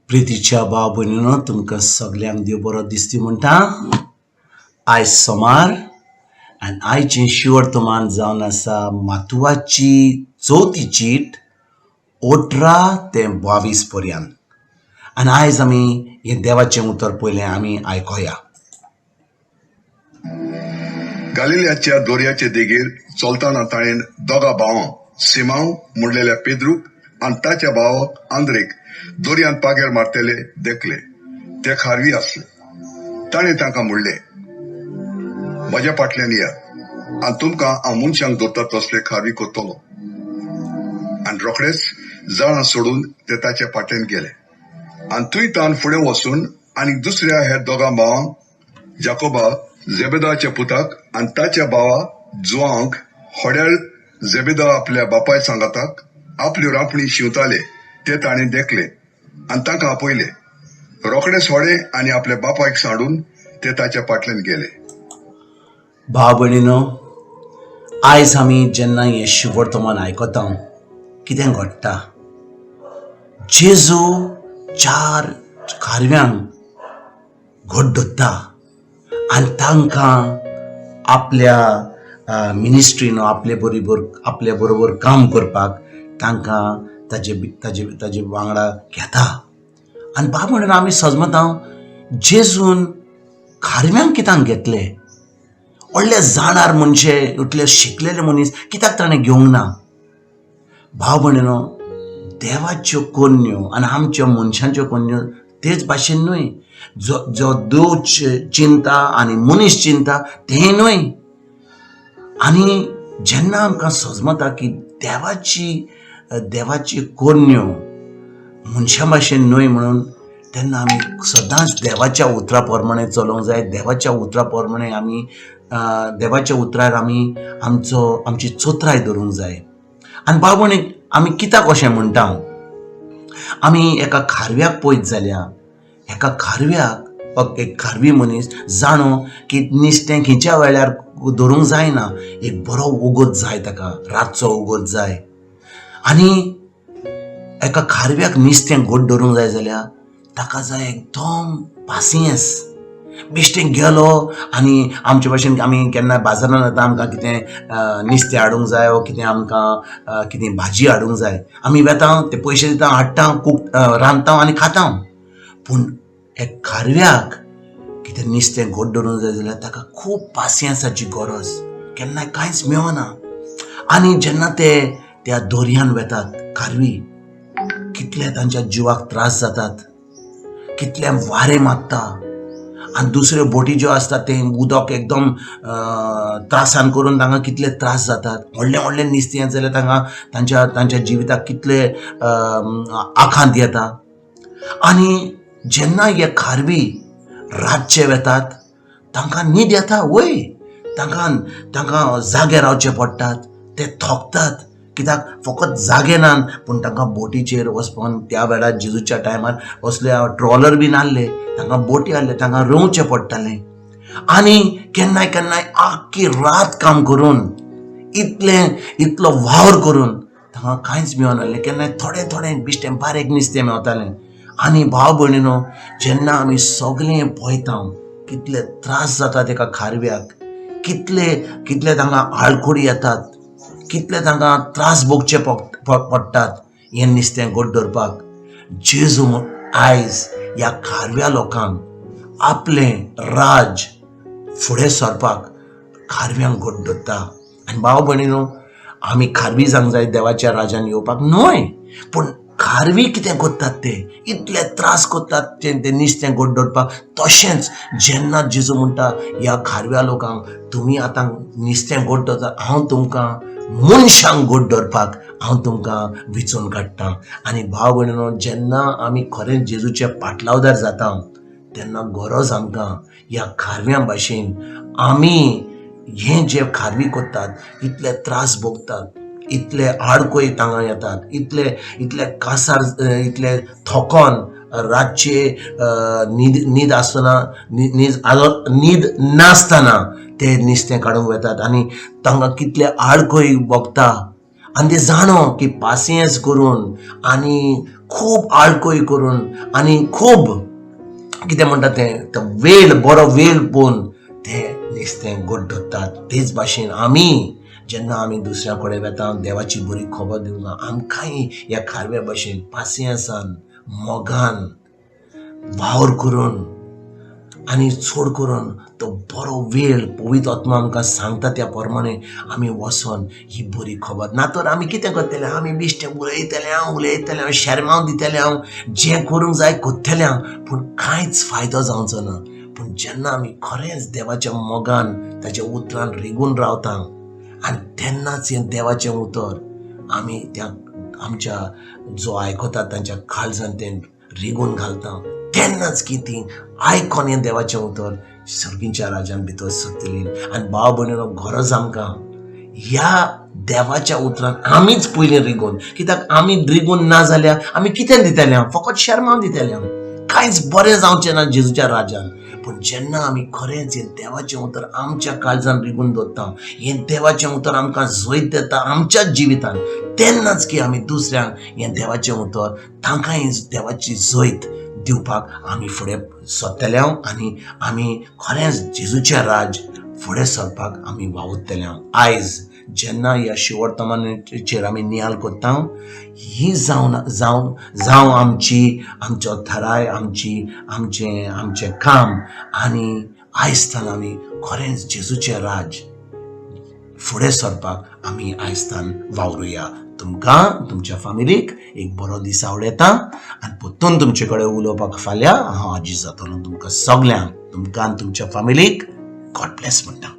प्रितीच्या भाव भयणीनो, तुमकां सगल्यांक देव बरो दिसती म्हणटा. आयज सोमार आनी आयचें शिवर्तमान जावन आसा मातुवाची चवथी चीट 18 ते 22 पर्यंत. आनी आयज आमी हें देवाचें उतर पयलें आमी आयकोया. गालिलियाच्या दोरयाचे देगेर चलतना ताणें दोगा भावां, सिमांव म्हणलेल्या पेद्रूक आनी ताच्या भावाक आंद्रेक, दोरयांत पागेर मारतले देखले. ते खारवी आसले. ताणें तांकां म्हणलें, म्हज्या फाटल्यान येयात आनी तुमकां हांव मनशांक धरता तसले खारवी करतलो. आनी रोखडेच जाळां सोडून ते ताच्या फाटल्यान गेले. आनी थंय तान फुडें वचून आनी दुसऱ्या हेर दोगां भावांक, जाकोबा जेबेदाच्या पुताक आनी ताच्या भावा जुवांक, होड्यार जेबेदा आपल्या बापाय सांगाताक आपल्यो रांपणी शिंवताले ते ताणें देखले आनी तांकां आपयले. रोखडेच होडे आनी आपल्या बापायक सांडून ते ताच्या फाटल्यान गेले. भाव भयणीनो, आयज आमी जेन्ना हें शिवर्तमान आयकता, कितें घडटा? जेजू चार खारव्यांक घट धरता आनी तांकां आपल्या मिनिस्ट्रीन आपले बरोबर, आपल्या बरोबर काम करपाक तांकां ताजे ताजे ताजे वांगडा घेता. आनी बाब म्हणून आमी सजमता, जेजून खारव्यांक कित्याक घेतले? व्हडले जाणार मनशे, इतले शिकलेले मनीस कित्याक ताणें घेवंक ना? भाव भयणीनो, देवाच्यो कोन्यो आनी आमच्यो मनशांच्यो कोन्यो तेच भाशेन न्हय. जो जो देव चिंता आनी मनीस चिंता तें न्हय. आनी जेन्ना आमकां सजमता की देवाची देवाची कोन्यो मनशां भाशेन न्हय म्हणून, तेन्ना आमी सदांच देवाच्या उतरा प्रमाणे चलोवंक जाय. देवाच्या उतरा प्रमाणे आमी, देवाच्या उतरार आमी आमचो आमची चोत्राय धरूंक जाय. आनी बाबण, आमी कित्याक अशें म्हणटा? आमी एका खारव्याक पळयत जाल्यार, एका खारव्याक, एक खारवी मनीस जाणो की नुस्तें खंयच्या वेळार धरूंक जायना. एक बरो उगत जाय ताका, रातचो उगत जाय. आनी एका खारव्याक नुस्तें घट धरूंक जाय जाल्यार ताका जाय एकदम पासियेंस. बेश्टें गेलो आनी आमचे भाशेन आमी केन्ना बाजारान वता, आमकां कितें नुस्तें हाडूंक जाय वो कितें आमकां कितें भाजी हाडूंक जाय, आमी वेता, ते पयशे दिता, हाडटा, कूक रांदता आनी खाता. पूण एक खारव्याक कितें नुस्तें घट धरूंक जाय जाल्यार ताका खूब पासियेंसाची गरज. केन्नाय कांयच मेळना. आनी जेन्ना ते त्या दर्यान वेतात खारवी, कितले तांच्या जिवाक त्रास जातात, कितले वारें मारता आनी दुसऱ्यो बोटी ज्यो आसता तें उदक एकदम त्रासान करून तांकां कितले त्रास जातात. व्हडलें व्हडलें नुस्तें येत जाल्यार तांकां तांच्या तांच्या जिविताक कितले आखांत येता. आनी जेन्ना हे खारवी रातचे वेतात, तांकां न्हीद येता वय, तांकां तांकां जागे रावचे पडटात, ते थकतात. कित्याक फकत जागे नात, पूण तांकां बोटीचेर वचपाक त्या वेळार जेजूच्या टायमार असले ट्रॉलर बी नासले, तांकां बोटी आहले, तांकां रोवचें पडटालें. आनी केन्नाय केन्नाय आख्खी रात काम करून, इतलें इतलो वावर करून तांकां कांयच मेळनासलें. केन्नाय थोडें थोडें बिश्टें बारीक नुस्तें मेवतालें. आनी भाव भयणीनो, जेन्ना आमी सगळें पळयता, कितले त्रास जातात एका खारव्याक, कितले कितले तांकां आळखोडी येतात, कितले तांकां त्रास भोगचे पडटात हें नुस्तें घट धरपाक, जेजू आयज ह्या खारव्या लोकांक आपलें राज फुडें सरपाक खारव्यांक घट धरता. आनी भाव भयणीनो, आमी खारवी जावंक जाय देवाच्या राजान येवपाक न्हय, पूण खारवी कितें करतात, ते इतले त्रास करतात ते ते नुस्तें घट दवरपाक, तशेंच जेन्ना जेजू म्हणटा ह्या खारव्या लोकांक, तुमी आतां नुस्तें घट दवरता, हांव तुमकां मनशांक घट दवरपाक हांव तुमकां विचून काडटा. आनी भाव भयणीनो, जेन्ना आमी खरेंच जेजूचे पाटलावदार जाता, तेन्ना गरज आमकां ह्या खारव्यां भाशेन आमी हें जे खारवी करतात, इतले त्रास भोगतात, इतले आडखळी तांगा येतात, इतले इतले कासार, इतले थकोन रातचे न्हीद न्हीद आसतना, न्हीद न्हीद नासतना ते नुस्तें काडूंक वेतात आनी तांकां कितले आडखळी भोगता. आनी ते जाणो की पासियेंस करून आनी खूब आळकोय करून आनी खूब कितें म्हणटा तें, तो वेळ बरो वेळ पळोवन ते नुस्तें गोड धरतात. तेच भाशेन आमी जेन्ना आमी दुसऱ्या कडेन वेता देवाची बरी खबर दिवना, आमकांय ह्या खारव्या भाशेन पासियेंसान, मोगान वावर करून आनी चड करून तो बरो वेळ पवित्र आत्मा आमकां सांगता त्या प्रमाणे आमी वचोन ही बरी खबर. ना तर आमी कितें करतले? आमी बेश्टें उलयतले हांव, उलयतले हांव, शेरमांव दितले हांव, जें करूंक जाय करतले हांव, पूण कांयच फायदो जावचो ना. पूण जेन्ना आमी खरेंच देवाच्या मोगान ताच्या उतरान रिगून रावता आनी तेन्नाच हें देवाचें उतर आमी त्या आमच्या जो आयकता तांच्या काळजान तें रिगून घालता, तेन्नाच की ती आयकोन हें देवाचें उतर सर्गीच्या राजान भितर सरतली. आनी भाव भयणीनो, गरज आमकां ह्या देवाच्या उतरान आमीच पयलीं रिगून, कित्याक आमी रिगून ना जाल्यार आमी कितें दितले? फकत शेरमांव दितले, कांयच बरें जावचें ना जेजूच्या राजान. पूण जेन्ना आमी खरेंच हें देवाचें उतर आमच्या काळजान रिगून दवरता, हें देवाचें उतर आमकां जैत दिता आमच्याच जिवितान, तेन्नाच की आमी दुसऱ्यांक हें देवाचें उतर, तांकांय देवाची जैत दिवपाक आमी फुडें सरतले आनी आमी खरेंच जेजूचें राज फुडें सरपाक आमी वावुरतले. आयज जेन्ना ह्या शिवर्तमानाचेर आमी नियाळ करता, ही जावन जावं जावं आमची आमचो थराय, आमची आमचें आमचें काम आनी आयजतान आमी खरेंच जेजूचें राज फुडें सरपाक आमी आयजतान वावरुया. तुमकां तुमच्या फामिलीक एक बरो दीस आवडयता आनी परतून तुमचे कडेन उलोवपाक फाल्यां हांव आजी जातलो. तुमकां सगल्यांक, तुमकां आनी तुमच्या फामिलीक गॉड ब्लेस म्हणटा.